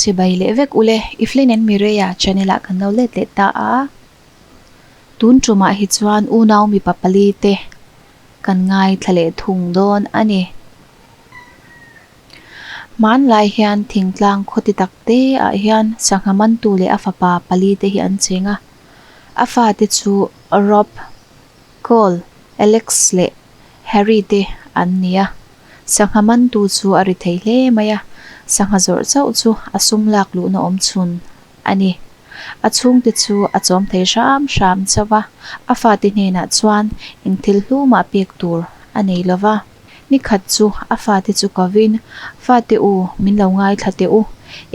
Chibai leh vek ule, Iflin and Mireia channel ah kan lo let leh ta a. Tun tumah hi chuan unau mipa pali te kan ngaithla leh thung dawn a ni. Hmanlai hian thingtlang khaw ti tak te ah hian sangha mantu leh a fapa pali te hi an cheng a. A fate chu Rob, Cole, Alex leh Harry te an ni a. Sangha mantu chu a ri thei hle mai a, sangha zawrh chauh chu a sum lak luhna awm chhun a ni. A chhungte chu a chawm thei hram hram chauh a, a fate hnenah chuan eng thil hlu mah pek tur a nei lo va. Ni khat chu a fate chu kovin, Fate u, min lo ngaithla teh u,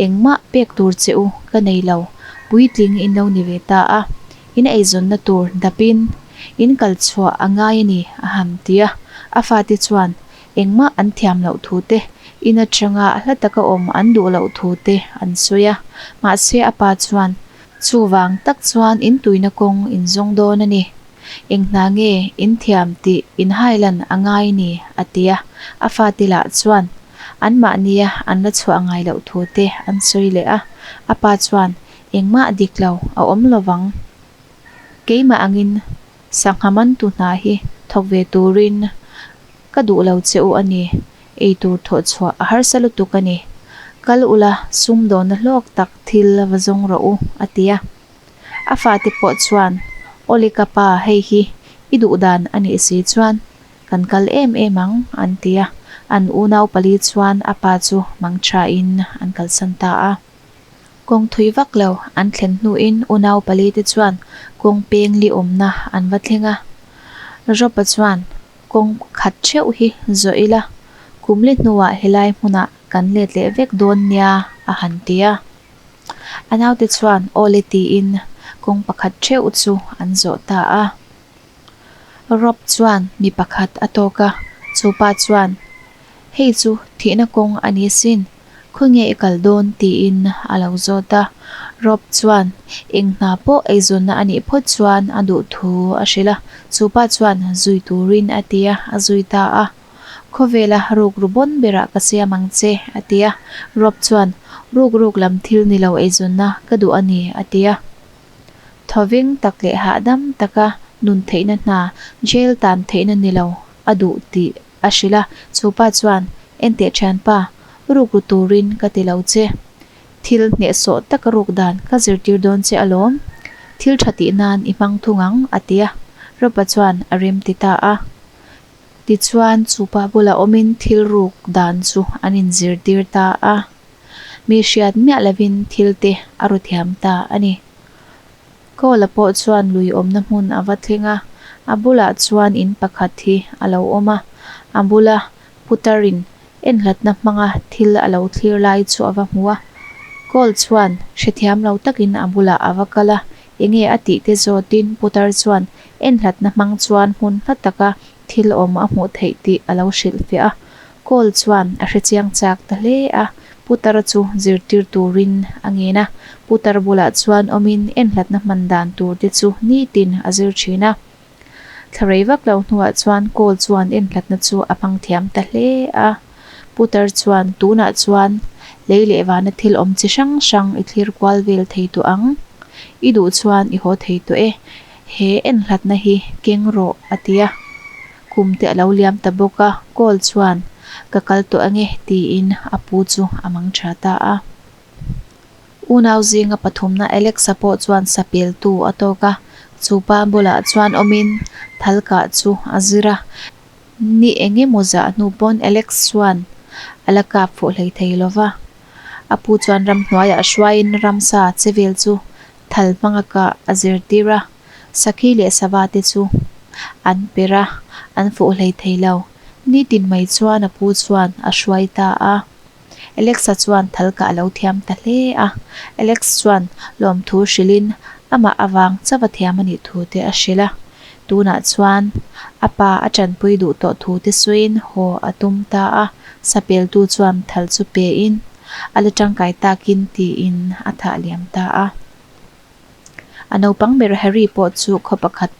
engmah pek tur che u ka nei lo, puitling in lo ni ve ta a, in eizawnna tur dapin in kal chhuah a ngai a ni, a han ti a. A fate chuan engmah an thiam loh thu te, in atanga hla taka awm an duh loh thu te an sawi a. Mahse a pa chuan, Chuvang tak chuan in tuina kawng in zawng dawn a ni. Eng hna nge in thiam tih in hailan a ngai ni? a ti a. A fate lah chuan anmahnia an la chhuah ngai loh thu te an sawi leh a. A pa chuan, Engmah dik lo a awm lovang. Keimah angin sangha mantu hna hi thawk ve turin ka duh lo che u a ni. Eitur thawh chhuah a harsa lutuk a ni. Kal ula sumdawnna hlawk tak thil va zawng rawh u, a ti a. A fate pawh chuan, Awle ka pa, hei hi i duh dan a nih si chuan kan kal em em ang, an ti a. An unau pali chuan a pa chu mang thain an kalsan ta a. Kawng thui vak lo an thlen hnuin unau pali te chuan kawng peng li awmna an va thleng a. Ropa chuan, Kawng khat theuh hi zawh ila, kum li hnuah helai hmunah kan let leh vek dawn nia, a han ti a. A naute chuan awle tiin kawng pakhat theuh chu an zawh ta a. Rob chuan mi pakhat a tawk a, chu pa chuan, Hei chu thihna kawng a ni sin, khawnge i kal dawn? tiin a lo zawt a. Rob chuan eng hna pawh eizawnna a nih phawt chuan a duh thu a hrilh a, chu pa chuan zui turin a ti a, a zui ta a. Khawvela ruk ru bawn berah ka siam ang che, a ti a. Rob chuan, Ruk ruk lam thil ni lo eizawnna ka duh a ni, a ti a. Thawveng tak leh hahdam taka nun theihna hna, jail tan theihna ni lo a duh tih a hrilh a. Chu pa chuan, Enteh thianpa, ruk ru turin ka ti lo che. Thil hnehsawh taka ruk dan ka zirtir dawn che alawm. Thil tha tih nan i hmang thung ang, a ti a. Rob-a chuan a rem ti ta a. Tichuan, chu pa bulah awmin thil ruk dan chu an inzirtir ta a. Mi hriat miah lovin thil te a ru thiam ta a ni. Kawla pawh chuan lui awmna hmun a va thleng a, a bulah chuan in pakhat hi a lo awm a. A bula putarin enhlatna hmanga thil a lo thlir lai chu a va hmu a. Kawl chuan hrethiam lo takin a bulah a va kal a, Enge a tih te zawtin putar chuan enhlatna hmang chuan hmun hla taka thil awm a hmuh theih tih a lo hrilhfiah a. Kawl chuan a hrechiang chak ta hle a, putar chu zirtir turin a ngen a. Putar bulah chuan awmin enhlatna hman dan tur te chu nitin a zir thin a. Thla rei vak lo hnuah chuan Kawl chuan enhlatna chu a hmang thiam ta hle a. Putar chuan tunah chuan lei leh vana thil awm chi hrang hrang i thlir kual vel thei tawh ang. I duh chuan i haw thei tawh e. He enhlatna hi keng rawh a ti a. Kum te a lo liam ta bawk a, Kawl chuan ka kal tawh ange tiin a pu chu a mang tha ta a. Unau zinga pathumna Alexa pawh chuan sapeltu a tawk a, chu pa bulah chuan awmin thal kah chu a zir a. Ni eng emaw zah hnu pawn Alex chuan a la kap fuh hlei thei lo va. A pu chuan ramhnuaiah hruaiin ramsa che vel chu thal hmanga kah a zirtir a, sakhi leh sava te chu an per a, an fuh hlei thei lo. Nitin mai chuan a pu chuan a hruai ta a. Alexa chuan thal kah a lo thiam ta hle a. Alex chuan lawmthu hrilhin amah avang chauh a thiam a nih thu te a hrilh a. Tunah chuan a pa a tanpui duh tawh thu te sawiin haw a tum ta a, sapeltu chuan thal chu pein a la tangkai takin tiin a thah liam ta a. A naupang ber Harry pawh chu khaw pakhat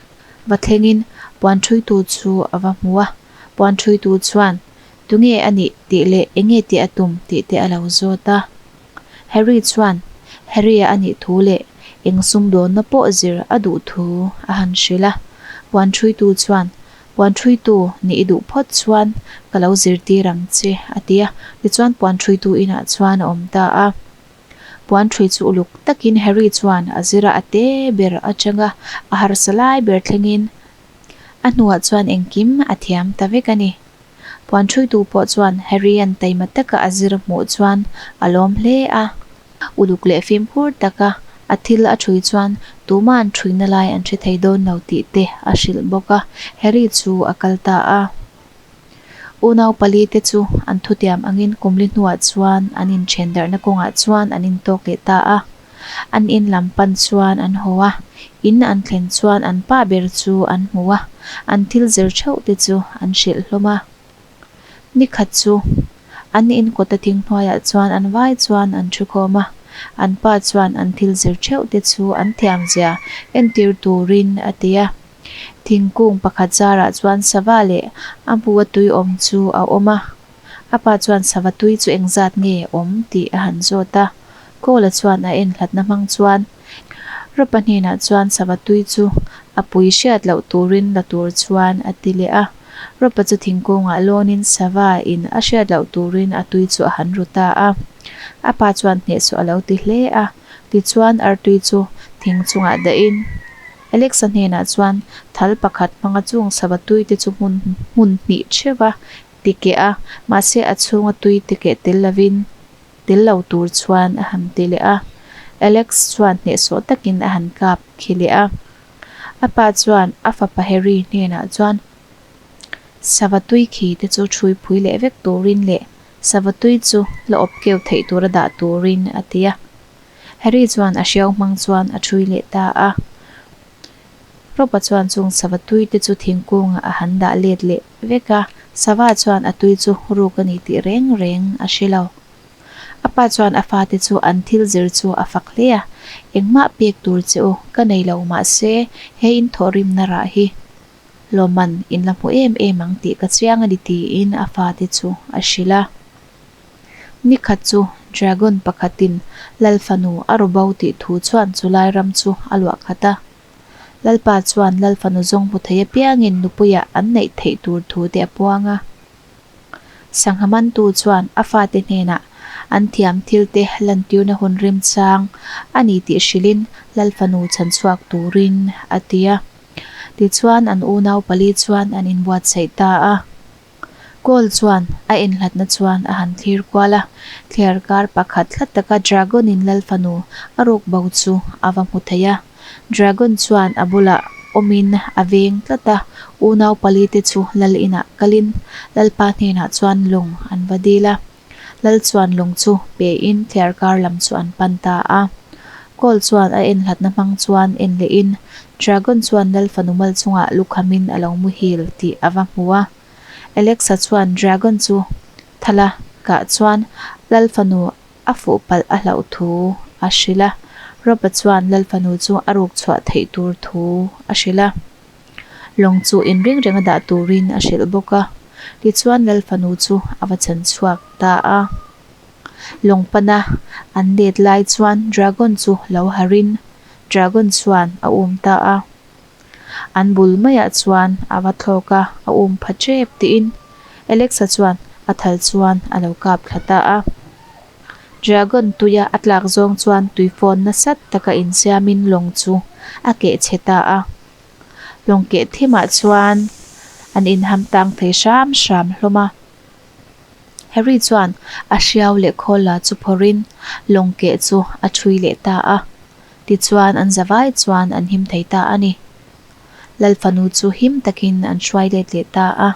va thlengin puan thuitu chu a va hmu a, puan thuitu chuan Tunge a nih tih leh enge tih a tum tih te a lo zawt a. Harry chuan Harry-a a nih thu leh eng sumdawnna pawh zir a duh thu a han hrilh a. Puanṭhuitu chuan, Puanṭhuitu nih i duh phawt chuan ka lo zirtir ang che, a ti a. Tichuan puanṭhuitu inah chuan a awm ta a. Puanṭhui chu uluk takin Harry chuan a zir a, a te ber atanga a harsa lai ber thlengin a hnuah chuan engkim a thiam ta vek a ni. Puanṭhuitu pawh chuan Harry-a'n taima taka a zir hmuh chuan a lawm hle a. Uluk leh fimkhur taka a thil a ṭhui chuan tuma'n ṭhuina lai an hre thei dawn lo tih te a hrilh bawk a, Harry chu a kal ta a. Unau pali te chu an thutiam angin kumli hnuah chuan an inṭhen darhna kawngah chuan an intawk leh ta a. An in lam pan chuan an haw a, in an thlen chuan an pa ber chu an hmu a, an thil zir theuh te chu an hrilh hlawm a. Ni khat chu an in kawta thing hnuaiah chuan an vai chuan an thu khawm a, an pa chuan an thil zir theuh te chu an thiam zia entir turin a ti a. Thingkung pakhat zarah chuan sava leh a hmu a tui awm chu a awm a. A pa chuan sava tui chu engzat nge awm tih a han zawt a. Kawla chuan a en hlatna hmang chuan Rawpa hnenah chuan sava tui chu a pui hriat loh turin la tur chuan a ti leh a. Rawpa chu thingkungah lawnin sava in a hriat loh turin a tui chu a han ru ta a. A pa chuan hnehsawh a lo ti hle a. Tichuan artui chu thing chungah dahin Alexa hnenah chuan thal pakhat hmanga chung sava tui te chu hmun hmun hnih theuh a ti keh a, mahse a chhunga tui ti keh tel lovin tel lo tur chuan a han ti leh a. Alex chuan hnehsawh takin a han kap khi leh a. A pa chuan a fapa Harry hnenah chuan sava tui khi te chu thui phui leh vek turin leh sava tui chu la awp keu theih tura dah turin a ti a. Harry chuan a hriau hmang chuan a ṭhui leh ta a. Ropa chuan chung sava tui te chu thingkungah a han dah let leh vek a, sava chuan a tui chu ruk a ni tih reng reng a hre lo. A pa chuan a fate chu an thil zir chu a fak hle a, Engmah pek tur che u ka nei lo mahse he in thawhrimna rah hi lawmman in la hmu em em ang tih ka chiang a ni tiin a fate chu a hrilh a. Ni khat chu Dragon pakhatin Lal fanu a ru bo tih thu chuan chulai ram chu a luah khat a. Lalpa chuan Lal fanu zawng hmu thei apiangin nupuiah an neih theih tur thu te a puang a. Sangha mantu chuan a fate hnenah an thiam thil te lantirna hun remchang a ni tih hrilhin Lal fanu chhanchhuak turin a ti a. Tichuan an unau pali chuan an inbuatsaih ta a. Kawl chuan a enhlatna chuan a han thlir kual a, thliar kar pakhat hlat taka Dragon in Lal fanu a ruk bo chu a va hmu thei a. Dragon chuan a bulah awmin a veng tlat a, unau pali te chu Lal inah kalin Lalpa hnenah chuan lung an va dil a. Lal chuan lung chu pe in thliar kar lam chu an pan ta a. Kawl chuan a enhlatna hmang chuan en leh in Dragon chuan Lal fanu mal chungah lukham in a lo muhil tih a va hmu a. Alexa chuan Dragon chu thala kah chuan Lal fanu a fuh palh a hlauh thu a hrilh a. Rob-a chuan Lal fanu chu a ruk chhuah theih tur thu a hrilh a. Lawng chu inring renga dah turin a hrilh bawk a. Tichuan Lal fanu chu a va chan chhuak ta a. Lawng pana an let lai chuan Dragon chu lo harin Dragon chuan a um ta a. An bul maiah chuan a va thlawk a, a um pha tep tiin Alexa chuan a thal chuan a lo kap thla ta a. Dragon tuia a tlak zawng chuan tuifawn nasat taka insiamin lawng chu a keh chhe ta a. Lawng keh thimah chuan an inham tang thei hram hram hlawm a. Harry chuan a hriau leh khawl la chu phawrhin lawng keh chu a ṭhui leh ta a. Tichuan an zavai chuan an him thei ta a ni. Lal fanu chu him takin an hruai let leh ta a.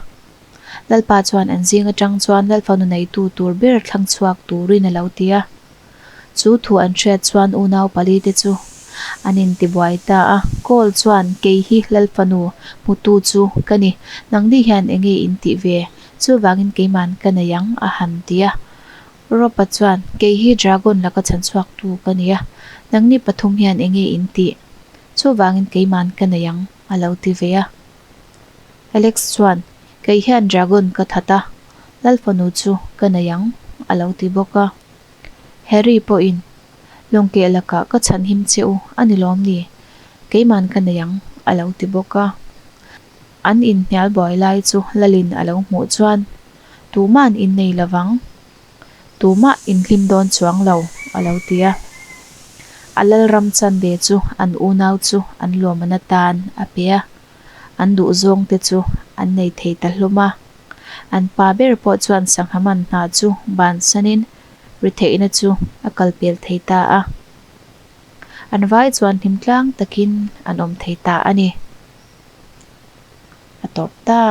Lalpa chuan an zing atang chuan Lal fanu neitu tur ber thlang chhuak turin a lo ti a. Chu thu an hriat chuan unau pali te chu an intibuai ta a. Kawl chuan, Kei hi Lal fanu hmutu chu ka ni. Nangni hian enge in tih ve? Chuvangin keiman ka nei ang, a han ti a. Ropa chuan, Kei hi Dragon laka chhanchhuaktu ka ni a. Nangni pathum hian enge in tih? Chuvangin keiman ka nei ang, a lo ti ve a. Alex chuan, Kei hian Dragon ka that a, Lal fanu chu ka nei ang, a lo ti bawk a. Harry pawhin, Lawngkeh lakah ka chhanhim che u a ni lawm ni? Keiman ka nei ang, a lo ti bawk a. An inhnial buai lai chu Lalin a lo hmuh chuan, Tuma'n innei lovang. Tumah inhlim dawn chuang lo, a lo ti a. A lalram chanve chu an unau chu an lawmman atan a pe a. An duhzawng te chu an nei thei ta hlawm a. An pa ber pawh chuan sangha man hna chu bansanin ritheihna chu a kalpel thei ta a. An vai chuan hlim tlang takin an awm thei ta a ni. A tawp ta.